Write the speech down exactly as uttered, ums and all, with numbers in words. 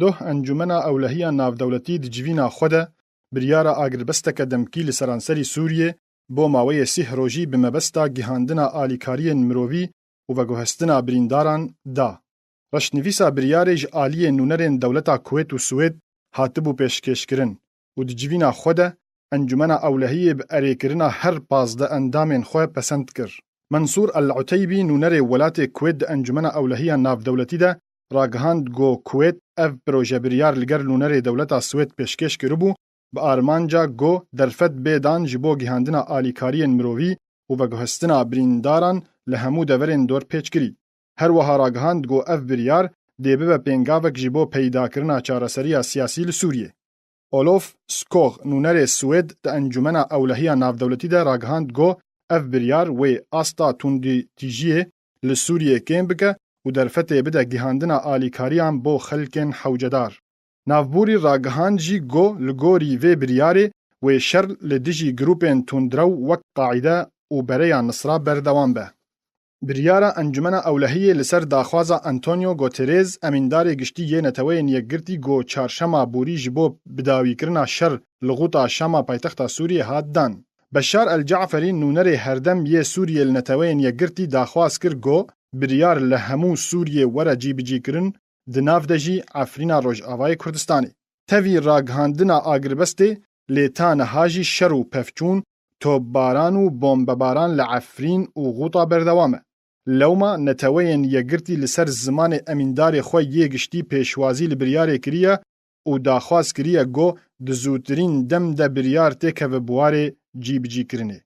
Doh Encûmena Ewlehiya Navdewletî di civîna xwe de biryara agirbesteke demkî li seranserî Sûriyê bo maweyê sîh rojî bi mebesta gihandina alîkariyên mirovî û veguhestina birîndaran da. Reşnivîsa biryarê ji aliyê nûnerên dewleta Kuwêt û Swêd hatibû pêşkêşkirin û di civîna xwe de Encûmena Ewlehiyê bi erêkirina her pazdeh endamên xwe pesend kir. Mensûr El Uteybî, nûnerê welatê Kuwêt di Encûmena Ewlehiya Navdewletî de, ragihand ku Kuwêt ev projebiryar li gel nûnerê dewleta Swêd pêşkêş kiribû, bi armanca ku derfet bê dan ji bo gihandina alîkariyên mirovî û veguhestina birîndaran li hemû deverên dorpêçkirî. Her wiha ragihand ku ev biryar dê bibe pêngavek ji bo peydakirina çareseriya siyasî li Sûriyê. Olof Skog, nûnerê Swêd di Encûmena Ewlehiya Navdewletî de ragihand ku ev biryar wê asta tundîtîjiyê li Sûriyê kêm bike û derfetê bide gihandina alîkariyan bo xelkên hewcedar. Navbûrî ragihand jî ku li gorî vê biryarê wê şer li dijî grûpên tundrew wek Qaîde û Bereya Nisra berdewam be. Biryara Encûmena Ewlehiyê li ser daxwaza Antonio Guterres, emîndarê giştî yê Neteweyên Yekgirtî, ku çarşema borî ji bo bidawîkirina şer li Xuta Şama paytexta Sûriyê hat dan. Beşar El Caferî, nûnerê herdem yê Sûriyê li Neteweyên Yekgirtî, daxwaz kir ku biryar li hemû Sûriyê were cîbicîkirin, di nav de jî Efrîna Rojavayê Kurdistanê. Tevî ragihandina agirbestê, lê ta niha jî şer û pevçûn, topbaran û bombebaran li Efrîn û Xuta berdewam e. Lewma Neteweyên Yekgirtî li ser zimanê emîndarê xwe yê giştî pêşwazî li biryarê kiriye û daxwaz kiriye ku di zûtirîn dem de biryar têkeve bi warê cîbicîkirinê.